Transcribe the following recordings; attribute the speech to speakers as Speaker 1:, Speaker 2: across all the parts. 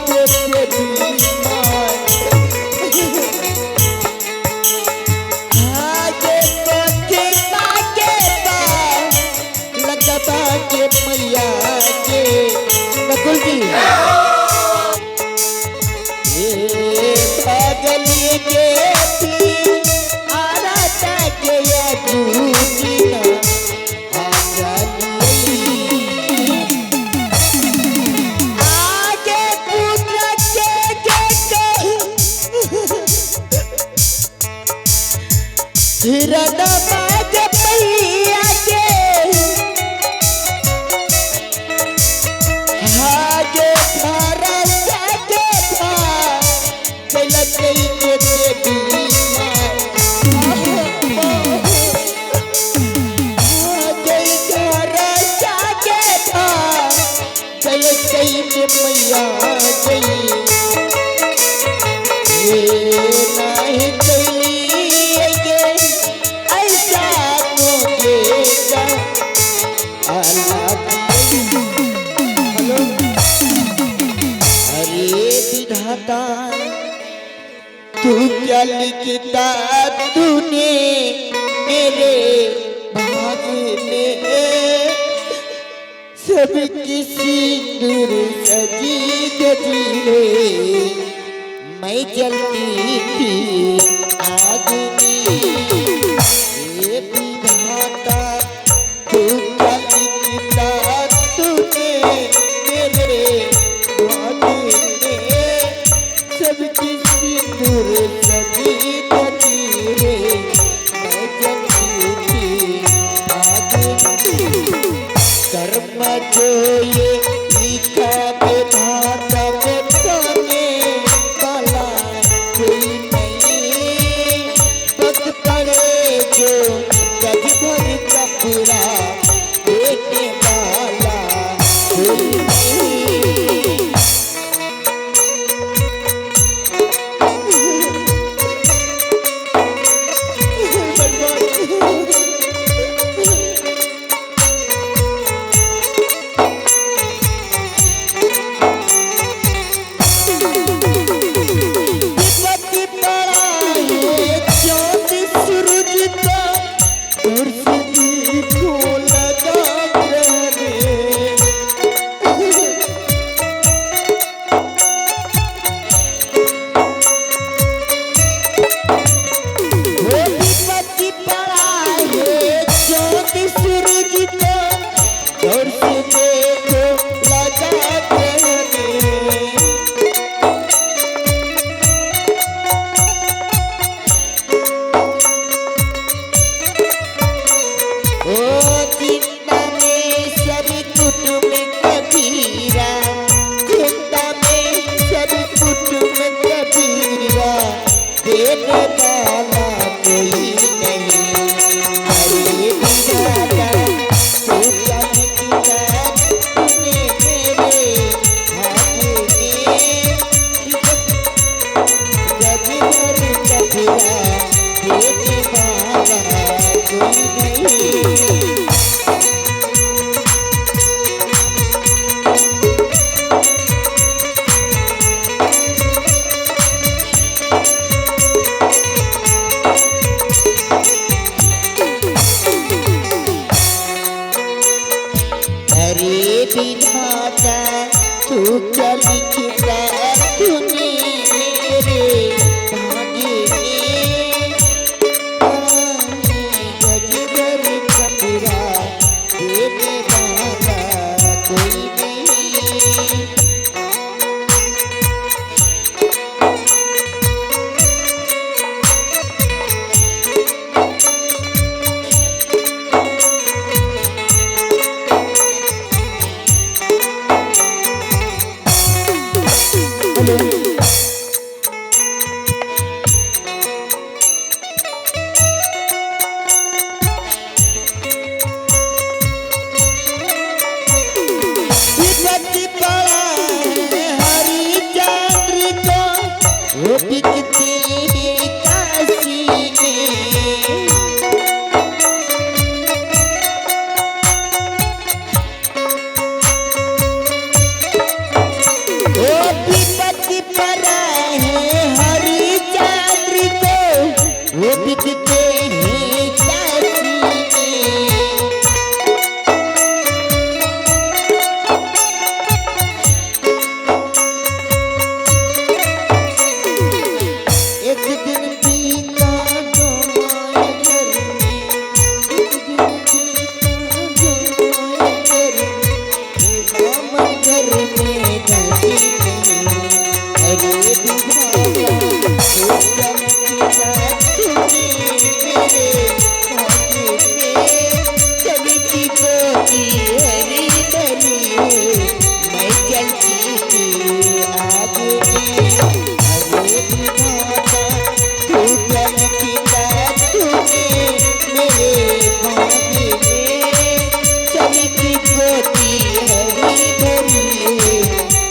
Speaker 1: के देवी माय। आगे कथी के बा लगबा के मैया के। नकुल जी ए भागली के आरता के अजूना आगे पुत्र के हिरण बाज मैया के। आगे भरस के भा चलत के देवी माय। आगे भरस के भा चलत के मैया गई। ये नहीं चली गे ऐसा मोकेगा अल्लाह। हेलो अरे विधाता तू क्या लिखता तूने मेरे भाग में, सबकी सिंदूर सजी गजी रे मैं जलती थी आग में। ये विधाता तू क्या लिखता तूने मेरे भाग में, सबकी सिंदूर सजी गजी रे मैं जलती थी आग में। कर्म जो ये लिखा विधाता मिटाने वाला कोई नहीं, पग पड़े जो गज भर कपड़ा देने वाला कोई नहीं। विपत्ति पड़ा है चांद सूरज का कुर्सी को लगा रहने। वो विपत्ति पड़ा है चांद सूरज का कुर्सी को लगा रहने। ओ चिंता में सब कुटुंब कबीरा, चिंता में सब कुटुंब कबीरा, देने वाला कोई नहीं। अरे विधाता तू क्या लिखता तूने मेरे भाग में, गज भर कबीरा देने वाला कोई नहीं। अरे विधाता तू क्या लिखता तूने मेरे भाग में, गज भर कपड़ा देने वाला कोई नहीं। विपत्ति पड़ा है हरिचंद्र को, वो बिकती है काशी में। ओ पड़ा है हरिचंद्र को, वो बिकते हैं काशी में। एक दिन बीता जो माया घर में, एक दिन बीता जो माया घर में, दामन घर में धसी नहीं। अरे विधाता तू चमकता तूने मेरे भाग्य में, चलती पोती हरी भरी, मैं चलती थी आगे में। अरे विधाता तू चमकता तूने मेरे भाग्य में, चलती पोती हरी भरी,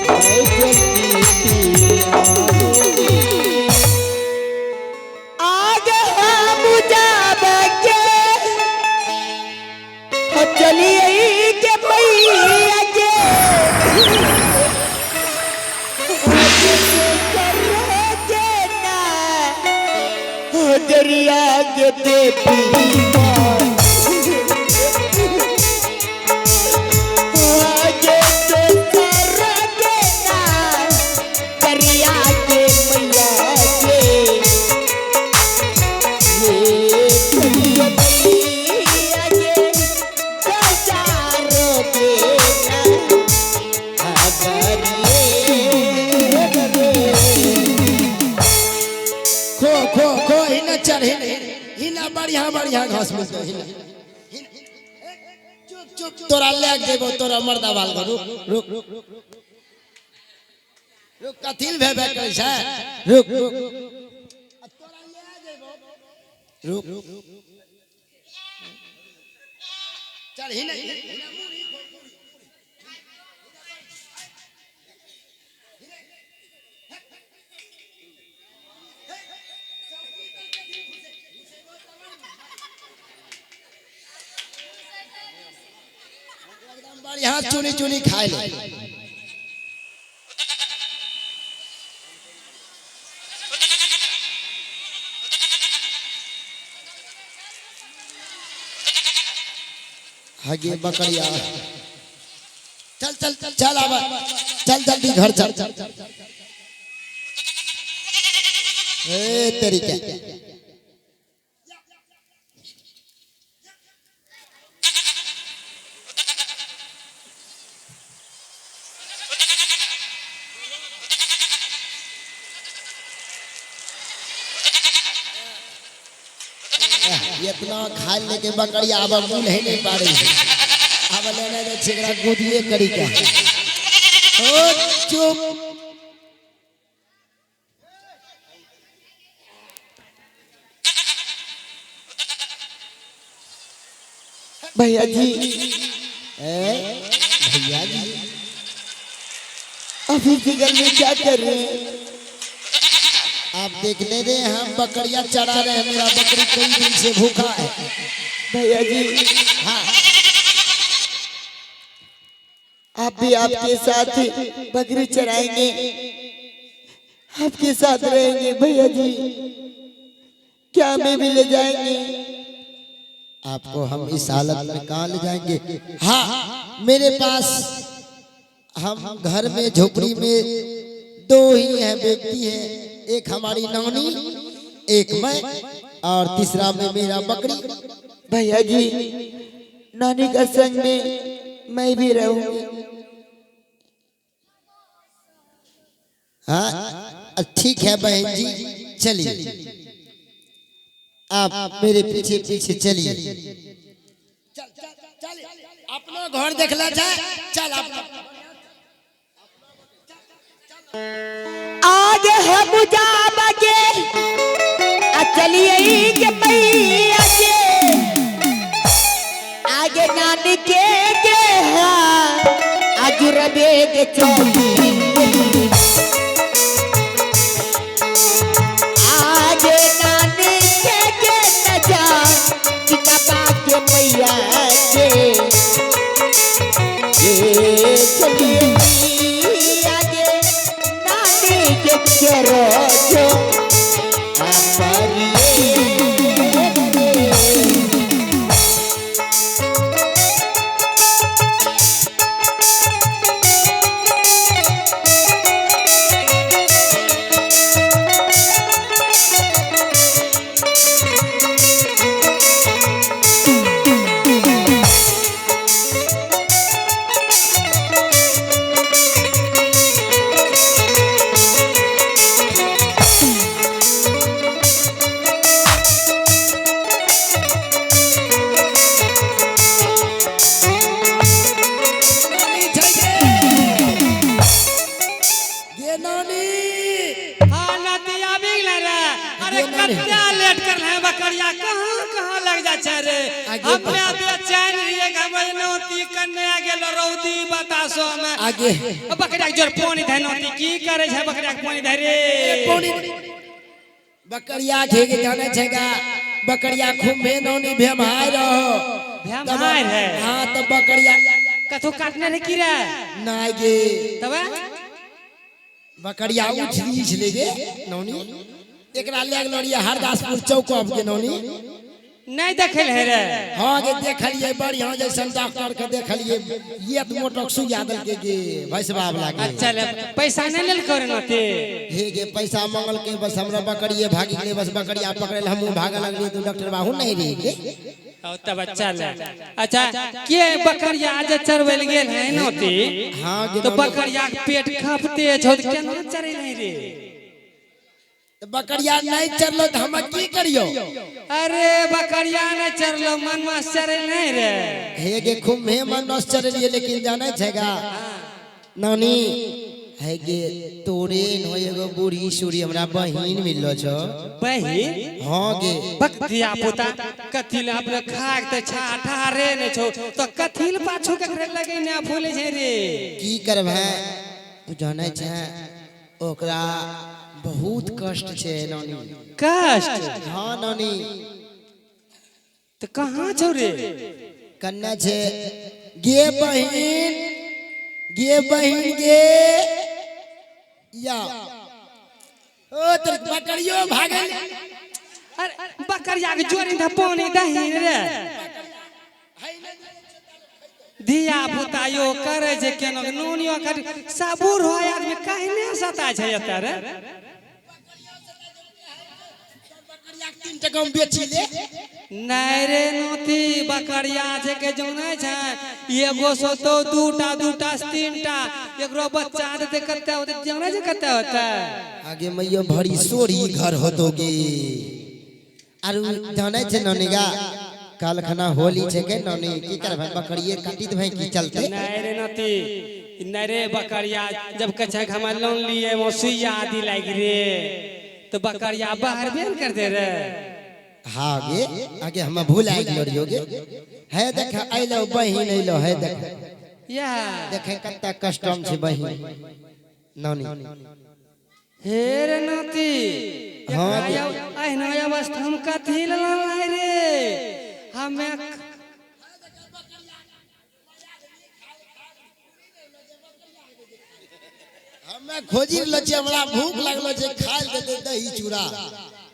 Speaker 1: मैं चलती थी आगे में। आगे हम जाबके हो चलिए के मैया के, आगे से करोगे ना हो दरिया के देवी माँ। आगे से करोगे ना दरिया के मैया के, ये चलिए मैया के दसारो के ना
Speaker 2: खो खो खो हिना चढ़ हिना हिना बढ़िया बढ़िया घास मिलतो हिना। चुप चुप तोरा ले जेबो तोरा मर्दा बाल को, रुक रुक रुक रुक कथिल भे भे करै छै, रुक रुक तोरा ले जेबो, रुक चल हिना हिना मुड़ी खो मुड़ी। बढ़िया चुनी चुनी खाए ले। हगे बकरिया चल चल चल चल आवा, चल जल्दी घर चल। ए तेरी क्या इतना खा लेके बकरिया अब मुंह नहीं नहीं पा रही है। अब लेने दे छिकरा गुदिए करी क्या। ओ चुप
Speaker 1: भैया जी,
Speaker 2: ए भैया जी
Speaker 1: आप इस जंगल में क्या कर रहे हैं?
Speaker 2: आप देख ले रहे हैं हम बकरियां चरा रहे हैं, मेरा बकरी कई दिन से भूखा है।
Speaker 1: भैया जी
Speaker 2: हाँ
Speaker 1: आप भी आपके साथ बकरी चराएंगे, आपके साथ रहेंगे। भैया जी क्या हमें भी ले जाएंगे?
Speaker 2: आपको हम इस हालत में कहाँ ले जाएंगे? हाँ मेरे पास हम घर में झोपड़ी में दो ही हैं व्यक्ति हैं, एक हमारी नानी, एक मैं, और तीसरा में मेरा बकरी।
Speaker 1: भैया जी नानी का संग में मैं भी रहूंगी।
Speaker 2: हाँ ठीक है बहन जी, चलिए आप मेरे पीछे पीछे चलिए। चल चल चल अपना घर देखला जाए, चल अपना।
Speaker 1: आगे हम जाबगे आ चलिए के मैया के, आगे नानी के हाँ आज रबे के चली, आगे नानी के नजा चिका के मैया के, ये चलिए आगे नानी के करो जो अपरिए।
Speaker 2: नानी छै गे। गे नानी।
Speaker 3: हाँ नदी आबि गेलै रे। अरे
Speaker 2: गे नानी।
Speaker 3: कते लेट कर रहे बकरिया, कहाँ कहाँ लग जा छै रे।
Speaker 2: आगे
Speaker 3: हमे बेचैन रहिए, हम नौती कन्ने गेल रौदी बतासो में।
Speaker 2: आगे।
Speaker 3: बकरिया के जोर पानी धै नौती, की करे छै बकरिया के पानी धै रे?
Speaker 2: पानी बकरिया के जाने छेगा, बकरिया खूब नौनी भेमाय रहो।
Speaker 3: भेमाय रहे?
Speaker 2: हाँ, तो बकरिया
Speaker 3: कथो काटने रे की रे?
Speaker 2: नाय गे।
Speaker 3: तब
Speaker 2: बकरिया उछली छले गे नौनी, एकरा ले गेलो रहिए हरदासपुर चौक के नौनी।
Speaker 3: नहीं देखल है रे?
Speaker 2: हाँ गे, देखलिए, बढ़िया जैसन डॉक्टर के देखलिए, ये तो मोटक सुइया देलके गे भैंसबा वाला के।
Speaker 3: अच्छा ले, पैसा नहीं लेल करे नौती?
Speaker 2: हे गे, पैसा मंगल के, बस हमरा बकरिए भागी गेलै, बस बकरिया पकड़े हमहूँ भागे लगलिए, तो डॉक्टर बाबू नहीं रही गे।
Speaker 3: ओ तब अच्छा ले। अच्छा के बकरिया जे चरबै गेल है नौती?
Speaker 2: हाँ गे।
Speaker 3: तो
Speaker 2: नौनी।
Speaker 3: बकरिया के पेट खपते छौ त केना चरै नहीं रे?
Speaker 2: तो बकरिया नहीं चरलो तो हम की करियो?
Speaker 3: अरे बकरिया नहीं चरलो, मनवा चरै नहीं रे?
Speaker 2: हे गे, खूब हे मन चरलिए, लेकिन जाने छेगा नौनी, हे गे, तोरे नो एगो बूढ़ी सूरी हमरा बहिन मिललो छो।
Speaker 3: बहिन?
Speaker 2: हाँ गे।
Speaker 3: बक धिया पुता, कथी ले अपने खाक त छा ठारे ने छौ तो कथी ले पाछू ककरे लगे ने फूले छै रे?
Speaker 2: की करबे, तू जाने छे ओकरा बहुत कष्ट छै नौनी।
Speaker 3: कष्ट?
Speaker 2: हाँ नौनी।
Speaker 3: त कहाँ छौ रे?
Speaker 2: कन्या छे गे, बहिन गे, बहिन गे, या ओ तोर बकरियो भागल।
Speaker 3: अरे बकरिया के जोरी ध पानी दही रे। धिया पुता यो करे छै केना नूनियो कर, सबूर हो आदमी कहने सता छै एते रे।
Speaker 2: बकरिया के 3 टका में बेची ले।
Speaker 3: नहीं रे नोती, बकरिया छै के जानै छै, एगो सो तो दूटा, दूटा से तीनटा, एकरो बच्चा देते कते होते जानै छै, कते होते?
Speaker 2: आगे मैयो, भरी सोरी घर होतोगे। आरु जानै छै नौनिगा, कालखना होली छै के नौनी, की करबै, बकरिए काटी देबै की चलते?
Speaker 3: नहीं रे नोती, नहीं रे, बकरिया जब कहे हम लोन लिए वो सुइया आदि लाग रे, तो बकरिया बाहर बेन कर दे रे।
Speaker 2: हाँ गे, आगे हम भूल आइ गेलो रहियो गे। है देख, अइलो बहिन, अइलो, है देख।
Speaker 3: या।
Speaker 2: देखे कत्ता कस्टम छै बहिन नौनी।
Speaker 3: हे रे नोती।
Speaker 2: हाँ गे।
Speaker 3: अहिना अवस्था हम कथी ललाय रे हमें?
Speaker 2: हमे खोजी रहलो छियै, हमरा भूख लागलो छै, खाय लए देतै दही चूड़ा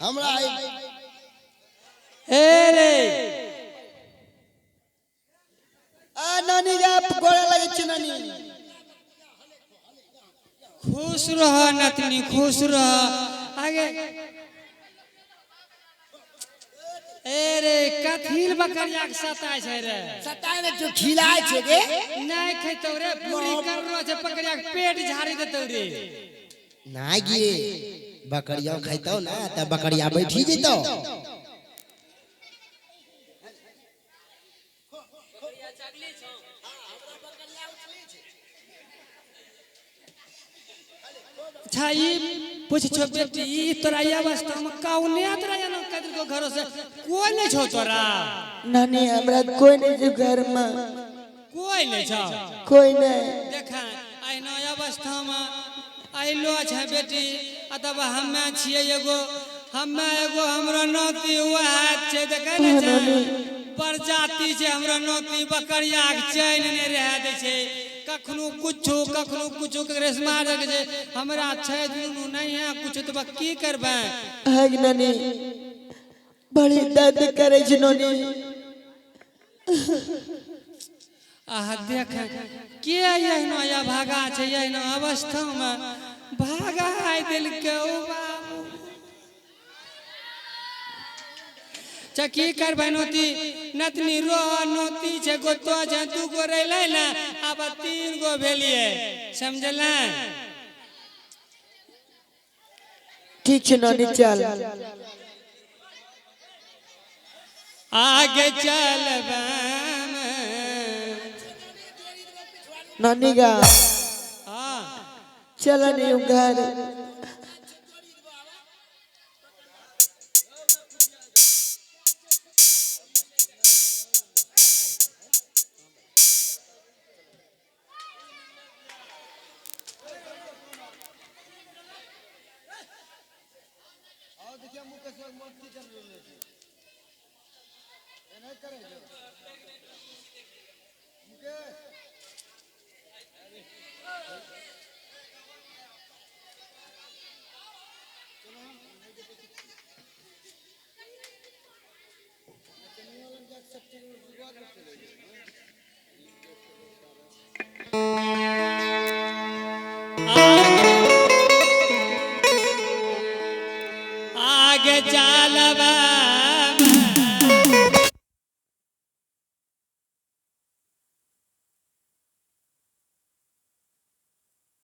Speaker 2: हमरा।
Speaker 3: हे रे।
Speaker 1: आ नानी गे, गोड़े लगे छी नानी।
Speaker 3: खुश रह नतनी, खुश रह। आगे ए रे, कथील बकरिया के सताय छै रे?
Speaker 2: सताय ने जो खिलाय छै गे।
Speaker 3: नहीं खेतौ रे, पूरी कर रहो छै, बकरिया के पेट झाड़ी देतौ रे।
Speaker 2: ना गे, बकरिया खैतौ ना त बकरिया बैठी जेतौ।
Speaker 3: अच्छा ई पूछ छो बेटी, ई तोरा ई अवस्था में कौने तोरा एना कह देलकौ? घरो से कोई नहीं छौ तोरा?
Speaker 1: नानी, हमरा कोई नहीं छै घर में।
Speaker 3: कोई नहीं छौ?
Speaker 1: कोई नहीं।
Speaker 3: देखा, अहिना अवस्था में अइलो छै बेटी, आ तब हमे छियै एगो, हमे एगो, हमरो नौती वएह छै, देखै ने छै, प्रजाति छै हमरो नौती, बकरिया के चैन नहि रहै दै छै। कखनो कुछो कखनो कुछो के रेशमा लग जे हमरा छै दुनू नहीं है कुछो तो की करबै।
Speaker 1: है नानी, बड़ी दर्द करे छै नानी।
Speaker 3: आह देख के एहनो या भागा छै एहनो अवस्था में भागा आइ देलकै ओ बाबू। चा की करबै नोती नतनी रो नोती छै गोतो छै 2 गो रहलै ने आब 3 गो भेलियै समझलै।
Speaker 1: ठीक छै नानी चल।
Speaker 3: आगे चलबै
Speaker 1: नानी गा।
Speaker 3: हाँ
Speaker 1: चल नहीं घर।
Speaker 3: आगे चलबै।